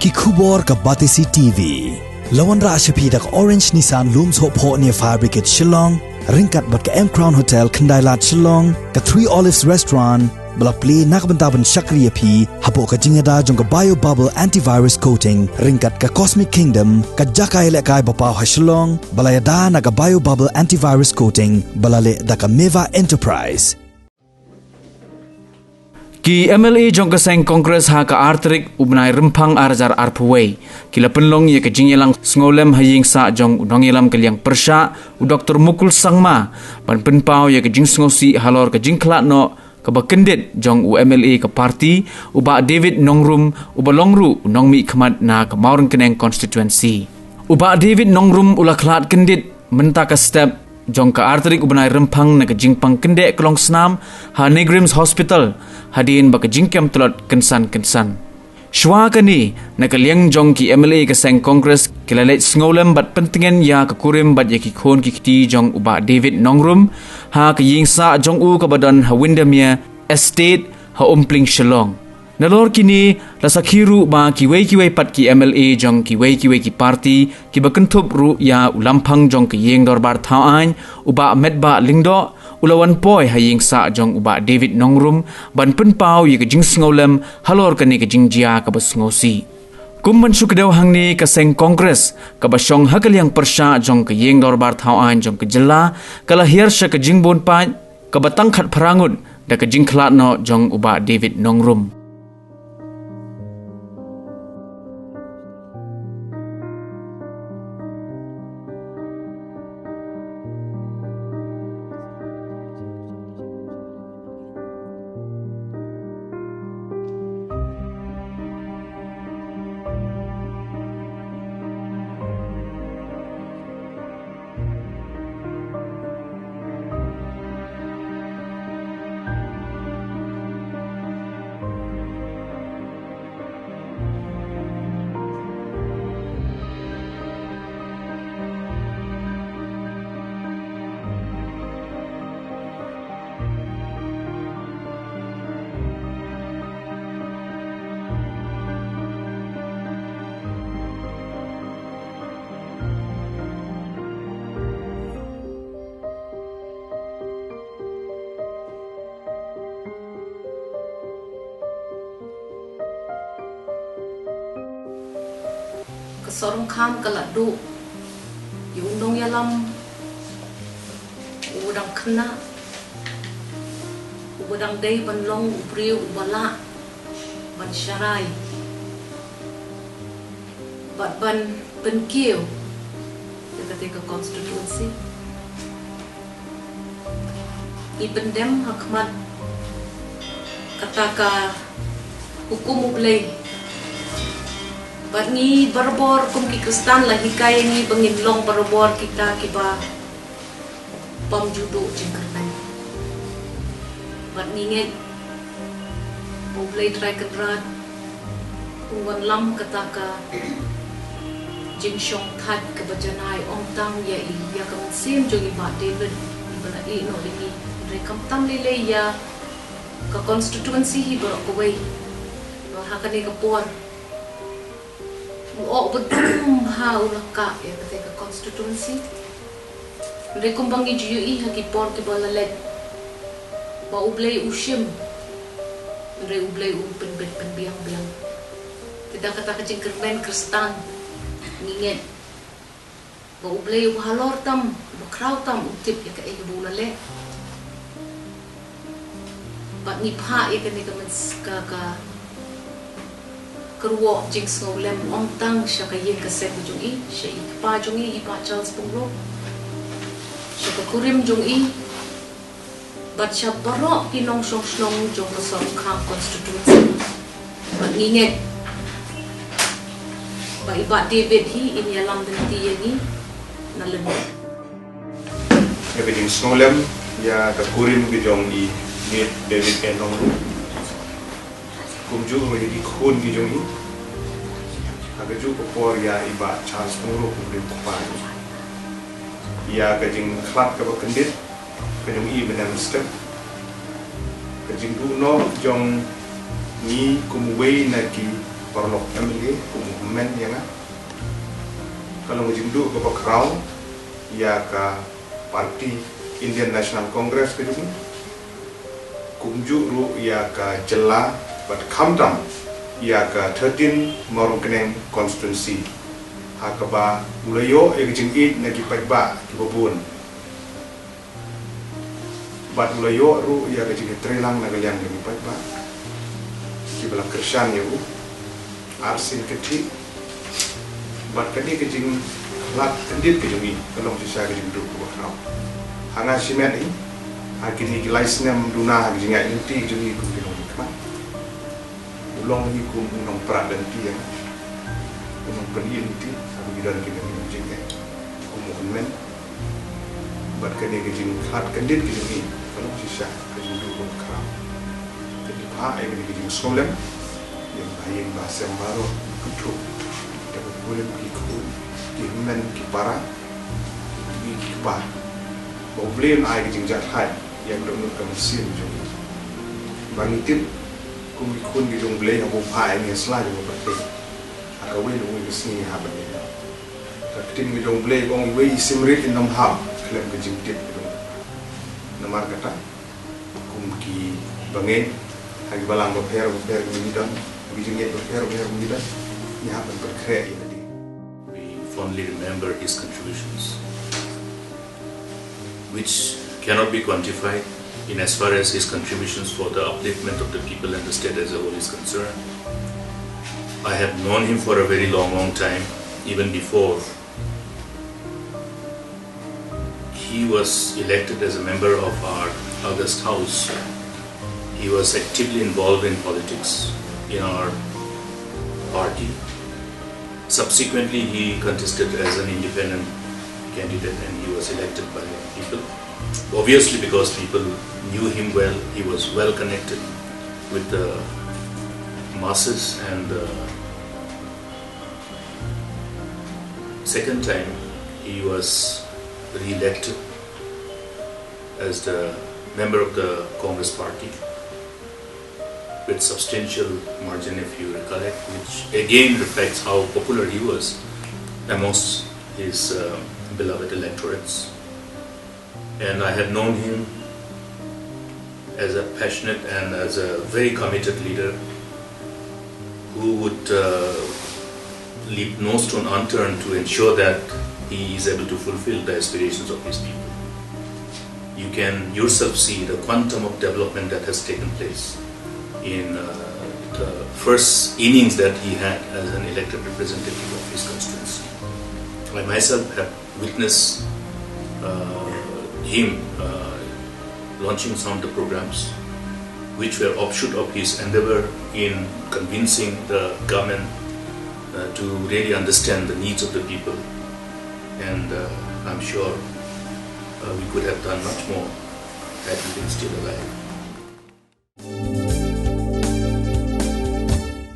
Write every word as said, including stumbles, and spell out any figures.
Ki khubor ka Batesi T V. La wanrah sha phi da ka Orange Nissan Lum Sohphoh near Fire Brigade Shillong, ryngkat bad ka M Crown Hotel Khyndailad Shillong, ka Three Olives Restaurant, ba la plie na ka bynta ban shakri ïa phi hapoh ka jingïada jong ka Bio Bubble Antivirus Coating, ryngkat ka Cosmic Kingdom, ka jaka ïalehkai ba paw ha Shillong, ba la ïada na ka Bio Bubble Antivirus Coating, ba la leh da ka Meva Enterprise. Ki M L A jong ka seng Congress ha ka ar tarik u bnai Rymphang ar hajar arphew wei, ki la pynlong ïa ka jingïalang sngewlem ha ïing sah jong u nongïalam ka liang pyrshah, u Doktor Mukul Sangma, ban pynpaw ïa ka jingsngewsih halor ka jingkhlad noh kaba kyndit jong u M L A ka party, u Bah David Nongrum, uba long ruh u nongmihkhmat na ka Mawryngkneng constituency. U Bah David Nongrum u la khlad kyndit mynta ka step jong ka ar tarik u bnai Rymphang na ka jingpang kyndit ka long snam ha NEIGRIHMS Hospital, hadien ba ka jingkem tlot kynsan kynsan. Shuwa kane, na ka liang jong ki M L A ka seng Congress ki la leit sngewlem bad pyntngen ïa ka kurim bad ïa ki khun ki kti jong u Bah David Nongrum ha ka ïing sah jong u kaba don ha Windermere Estate ha Umpling Shillong. Nalor kine, la sakhi ruh ba kiwei kiwei pat ki M L A jong kiwei kiwei ki party, kiba kynthup ruh ïa u lamphang jong ka ïing dorbar thaw aiñ, u Bah Metbah Lyngdoh, u la wan poi ha ïing sah jong u Bah David Nongrum, ban pynpaw ïa ka jingsngewlem halor kane ka jingjia kaba sngewsih. Kum ban shu kdew hangne, ka seng Congress kaba shong ha ka liang pyrshah jong ka ïing dorbar thaw aiñ jong ka jylla, ka la hiar sha ka jingbun paid kaba tang khatphra ngut da ka jingkhlad noh jong u Bah David Nongrum. Ka sorong kham ka la duh ïa u nongïalam uba dang khynnah, uba dang dei ban long u briew uba lah ban sharai bad ban pynkiew ïa kata ka constituency. Ngi pyndem ha khmat kata ka hukum U Blei. Bad ngi barabor kum ki Khristan la hikai ïa ngi ba ngin long barabor kita kiba bym ju duh jingkyrmen. Bad ngi ngeit ba U Blei Trai Kynrad un wanlam kata ka jingshongthait kaba janai, ym tang ïa i, ïa ka mynsiem jong i Bah David iba la ïehnoh ïa ngi, hynrei khamtam lei lei ïa ka constituency hi baroh kawei. Ba ha kane ka por u ong ba dum bha u la kah ïa kata ka constituency. Hynrei kumba ngi ju ïohi ha ki por kiba la leit, ba U Blei u shim, hynrei U Blei u pynbeit pynbiang biang. Te da kata ka jingkyrmen Khristan, ngi ngeit ba U Blei uba halor tam, uba khraw tam, u tip ïa kaei kaba u la leh. Bad ngi phah ïa kane ka mens-, ka, ka, ka ruh jingsngewlem, ym tang sha ka ïing ka sem ka jong i, sha i kpa jong i, i Bah Charles Pyngrope, sha ka kurim jong i, bad sha baroh ki nongshong shnong jong ka Sohryngkham constituency. Bad ngi ngeit ba i Bah David hi in ïalam lynti ïa ngi na lyndet. Ïa ka jingsngewlem ïa ka kurim ka jong i Miet David N Nongrum. Kumjuh ruh ïa ki khun ki jong i. Ha kajuh ka por ïa i Bah Charles Pyngrope, u briew kpa. Ïa ka jingkhlad kaba kyndit ka jong i mynne mynstep. Ka jingduh noh jong ngi kum uwei na ki paralok M L A, kum u hynmen ïa nga. Ka long ka jingduh kaba khraw ïa ka party Indian National Congress ka jong ngi, kumjuh ruh ïa ka jylla, bad khamtam ïa ka thirteen Mawryngkneng constituency, ha kaba u la ïoh ïa ka jingïeit na ki paidbah kiba bun. Bad u la ïoh ruh ïa ka jingïatreilang na ka liang jong ki paidbah kiba la kyrshan ïa u arsien kynthih. Bad kane ka jingkhlad kyndit ka jong ngi ka long shisha ka jingduh kaba khraw. Ha nga shimet hi, ha kine ki lai snem duna ha ka jingïaid lynti ka jong ngi kum ki nongmihkhmat, u long hi kum u nongpra lynti ïa nga, u nongpyni lynti ha kaba ki don kine ki nongjingeh kum u hynmen. Bad kane ka jingkhlad kyndit ka jong ngi ka long shisha ka jingduh kaba khraw. Te ngi phah ïa kane ka jingsngewlem ïa u bahaiing bahasem baroh, kynthup ïa ki kurim ki khun, ki hynmen ki para, ki kpa, ba U Blei un ai ka jingjahthait ïa ka dohnud ka mynsiem jong ngi. Ba ngi tip kum ki khun ki jong U Blei, haba u phah ïa ngi ha sla jong ka pyrthei, ha kawei na kawei ka sngi ngi hap ban ïaid. Ka ktien ka jong U Blei ka ong, iwei i symrit in ym hap khlem ka jingtip ka jong u. Namar kata, kum ki bangeit, ha ki balang bapher bapher ba ngi don, ha ki jingngeit bapher bapher ba ngi don, ngi hap ban pynkhreh ïa lade. We fondly remember his contributions, which cannot be quantified in as far as his contributions for the upliftment of the people and the state as a whole is concerned. I have known him for a very long, long time, even before he was elected as a member of our August House. He was actively involved in politics in our party. Subsequently, he contested as an independent candidate and he was elected by people. Obviously, because people knew him well, he was well connected with the masses, and the second time he was re-elected as the member of the Congress party with substantial margin, if you recollect, which again reflects how popular he was amongst his uh, beloved electorates. And I had known him as a passionate and as a very committed leader who would uh, leave no stone unturned to ensure that he is able to fulfill the aspirations of his people. You can yourself see the quantum of development that has taken place in uh, the first innings that he had as an elected representative of his constituency. I myself have witnessed uh, him uh, launching some of the programs which were offshoot of his endeavor in convincing the government uh, to really understand the needs of the people. And uh, I'm sure uh, we could have done much more had he been still alive.